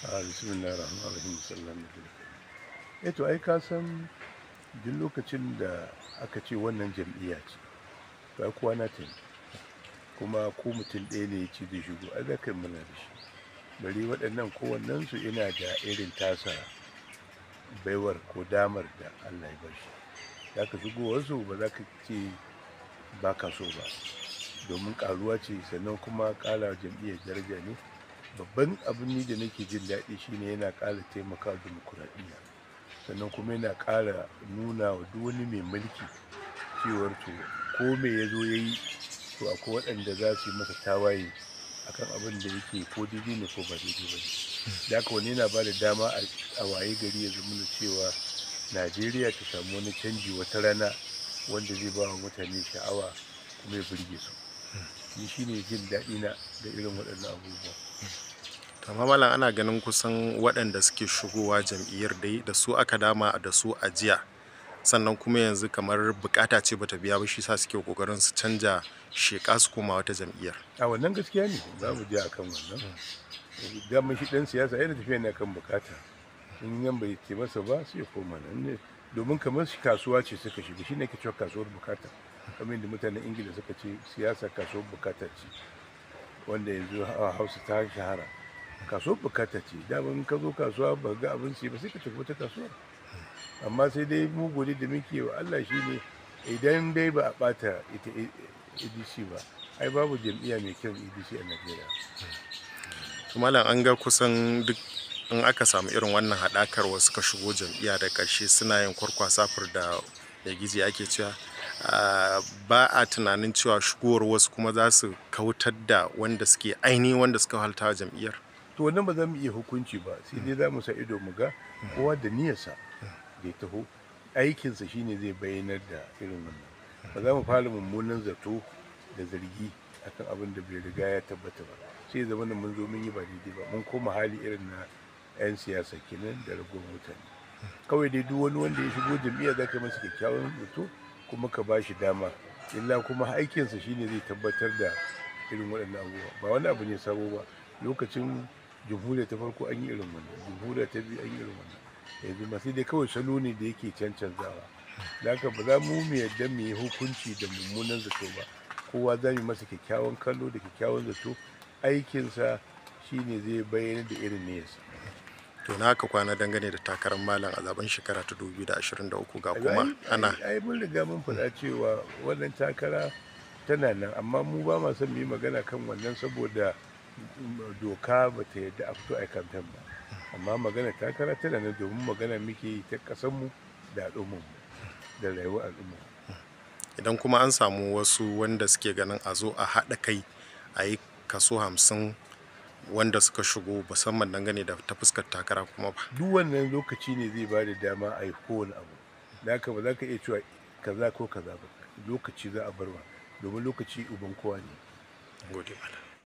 Bismillahir rahmanir rahim, sallallahu alaihi wasallam. To ai ka san duk lokacin da aka ce wannan jam'iyya ce, to ai kowa nata ne, kuma ko mutum ɗaya ne ya ce zai shigo, ai za ka yi murna da shi. Bari waɗannan kowannensu ina da irin tasa baiwar ko damar da Allah ya bashi. Za ka shigo wasu ba za ka ce ba ka so ba, domin ƙaruwa ce, sannan kuma ƙara jam'iyyar daraja ne. Babban abin ni da nake jin daɗi shine yana ƙara taimakawa dimokuraɗiyya, sannan kuma yana ƙara nuna wa duk wani mai mulki cewar to ko me ya zo ya yi, to akwai waɗanda za su yi masa tawaye akan abin da yake ko daidai ne ko ba daidai ba ne. Da haka wani yana ba da dama a waye gari ya zama cewa Najeriya ta samu wani canji wata rana wanda zai ba wa mutane sha'awa kuma ya burge su. Ni shine jin daɗi na da irin waɗannan abubuwa. Amma malam, ana ganin kusan waɗanda suke shigowa jam'iyyar dai da su aka dama da su a jiya, sannan kuma yanzu kamar bukata ce bata biya ba, shi sa suke kokarin su canja sheka su koma wata jam'iyyar. A wannan gaskiya ne, za mu je akan wannan. Daman shi ɗan siyasa yana tafiya ne akan bukata. In yan bai ce masa ba sai ya koma nan ne, domin kamar shi kasuwa ce suka shiga, shine ke cewa kasuwar bukata. Kamar yadda mutanen Ingila suka ce siyasa kasuwar bukata ce, wanda yanzu a Hausa ta shahara. Kasuwar bukata ce, daman ka zo kasuwa ba ga abin siye ba sai ka tafi wata kasuwa. Amma sai dai mu gode da muke wa Allah shine idan dai ba a bata ita ADC ba, ai babu jam'iyya mai kyau ADC a Najeriya. Malam, an ga kusan duk in aka samu irin wannan haɗakar wasu ka shigo jam'iyya da ƙarshe suna yin kwarkwasa fur da mai gizi ake cewa, ba a tunanin cewa shigowar wasu kuma za su kautar da wanda suke ainihin wanda suka halta wa jam'iyyar. To wannan ba za mu iya hukunci ba, sai dai za mu sa ido mu ga kowa da niyyarsa da ya taho, aikinsa shine zai bayyanar da irin wannan. Ba za mu fara mummunan zato da zargi akan abin da bai riga ya tabbata ba, sai zama da mun zo mun yi ba daidai ba, mun koma hali irin na 'yan siyasa kenan da ragowar mutane. Kawai dai duk wani wanda ya shigo jam'iyya za ka yi masa kyakkyawan zato kuma ka ba shi dama, illa kuma aikinsa shine zai tabbatar da irin waɗannan abubuwa. Ba wani abu ne sabo ba. Lokacin jamhuriya ta farko an yi irin wannan, jamhuriya ta biyu an yi irin wannan, yanzu ma sai dai kawai salo ne da yake cancanzawa. Da haka ba za mu mu yadda mu yi hukunci da mummunan zato ba, kowa za mu masa kyakkyawan kallo da kyakkyawan zato, aikinsa shine zai bayyana da irin niyyarsa. To na haka kwana dangane da takarar malam a zaben shekara ta 2023 ga kuma ana ai mun riga mun faɗa cewa wannan takara tana nan, amma mu ba ma son mu yi magana kan wannan saboda doka ba ta yarda a fito a kamfen ba. Amma magana takara tana nan domin magana muke yi ta ƙasarmu da al'ummarmu da rayuwar al'umma. Idan kuma an samu wasu wanda suke ganin a zo a haɗa kai a yi kaso 50 wanda suka shigo musamman dangane da ta fuskar takara kuma ba. Duk wannan lokaci ne zai ba da dama a yi kowane abu. Da haka ba za ka iya cewa kaza ko kaza ba, lokaci za a barwa domin lokaci uban kowa ne. Gode malam.